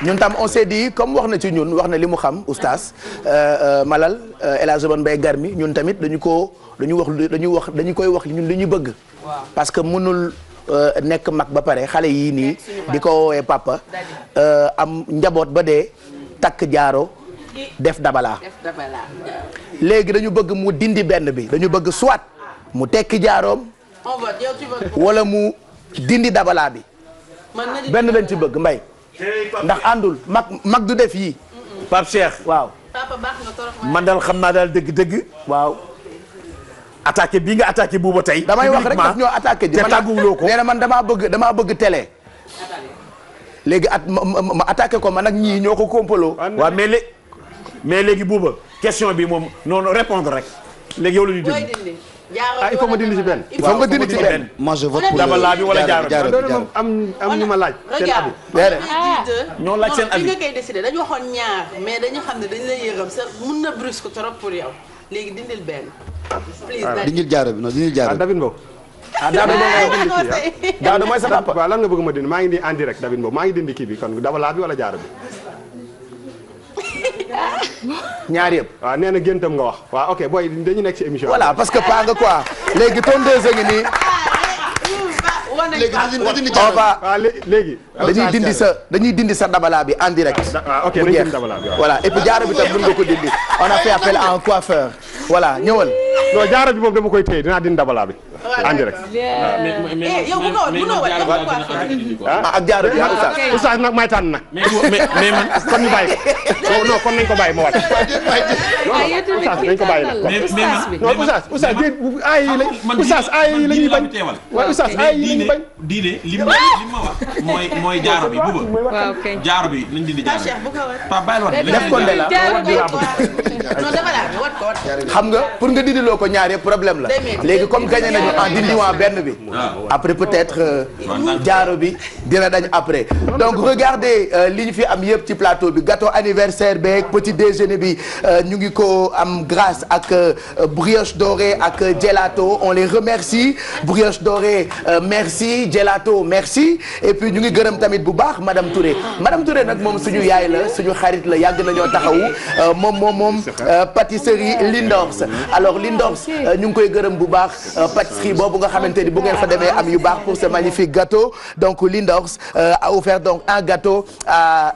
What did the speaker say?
ñun tam on s'est dit comme wax na ci ñun wax na li mu xam oustaz Malal El Hadj Mbaye Garmi ñun tamit dañu koy wax ñun li ñu bëgg. parce que mënul nekk mag ba pare xale yii nii di ko woowee papa am njaboot ba dee takk jaaro def dabala. léegi dañu bëgg mu dindi benn bi dañu bëgg soit mu tekki jaaroom wala mu dindi dabala bi benn lañ ci bëgg mbay ndax àndul mag du def yii. Pape Cheikh waaw. man daal xam naa daal dëgg-dëgg. waaw. attaqué bii nga attaqué buuba tey. damay wax rek daf ñoo attaqué. te tàgguwuloo ko nee na man damaa bëgg télé. léegi ma attaqué ko man ak ñii ñoo ko kompaloo. waaw mais léegi buuba question bi moom noonu répondre rek léegi yow la ñuy déglu. il faut ma dindi ci benn. il faut nga dindi ci benn. moi je vote pour dabala bi wala jaaro bi. moom am ñu ma laaj. seen abi ñoo laaj seen abi nga koy décidé dañu waxoon ñaar mais dañu xam ne dañu lay yërëm sa mun na brusque trop pour yow léegi dindil benn. dindil jaaro bi non dindil jaaro bi. David Mbow. Daado mooy sa papa. waaw lan nga bëgg ma dindi maa ngi nii en direct David Mbow maa ngi dindi kii bi kon dabala bi wala jaaro bi. ñaar yëpp. waaw nee na géntam nga wax waaw ok booy dañu nekk ci émission. voilà parce que pas nga quoi léegi tondeuse ngi nii. léegi dañuy dindi sa dabala bi en direct. ok dañuy dindi dabala bi voilà et puis jaaro bi tam mën nga ko dindi. on a fait appel à un coiffeur. voilà ñëwal. non jaaro bi moom dama koy téye dinaa dindi dabala bi. en direct. yow bu ak jaaro bi oustaz nag may tànn nag. mais man kon ñu bàyyi ko non kon nañ ko bàyyi ma wàcc. oustaz nañ ko bàyyi nag. non oustaz ay yi la ñuy bañ. waaw oustaz ay yi la ñuy bañ. diine li ma wax mooy jaaro bi buba. waaw kay jaaro bi nañ dindi jaaro bi. Pape bàyyi la def ko ndela xam nga pour nga dindiloo ko ñaar yëpp problème la léegi comme gagné nañu en dindiwaan benn bi après peut-être jaaro bi dina dañ après donc regardez li ñu fi am yëpp ci plateau bi gâteau anniversaire beeg petit déjeuner bi ñu ngi ko am grâce ak brioche dorée ak gelato on les remercie brioche dorée merci gelato merci et puis ñu ngi gërëm tamit bu baax madame Touré nag moom suñu yaay la suñu xarit la yàgg nañoo taxawu moom pâtisserie Lindors alors Lindors ñu ngi koy gërëm bu baax pâtisserie boobu nga xamante ni bu ngeen fa demee am yu baax pour ce magnifique gâteau donc Lindors a offert donc un gâteau à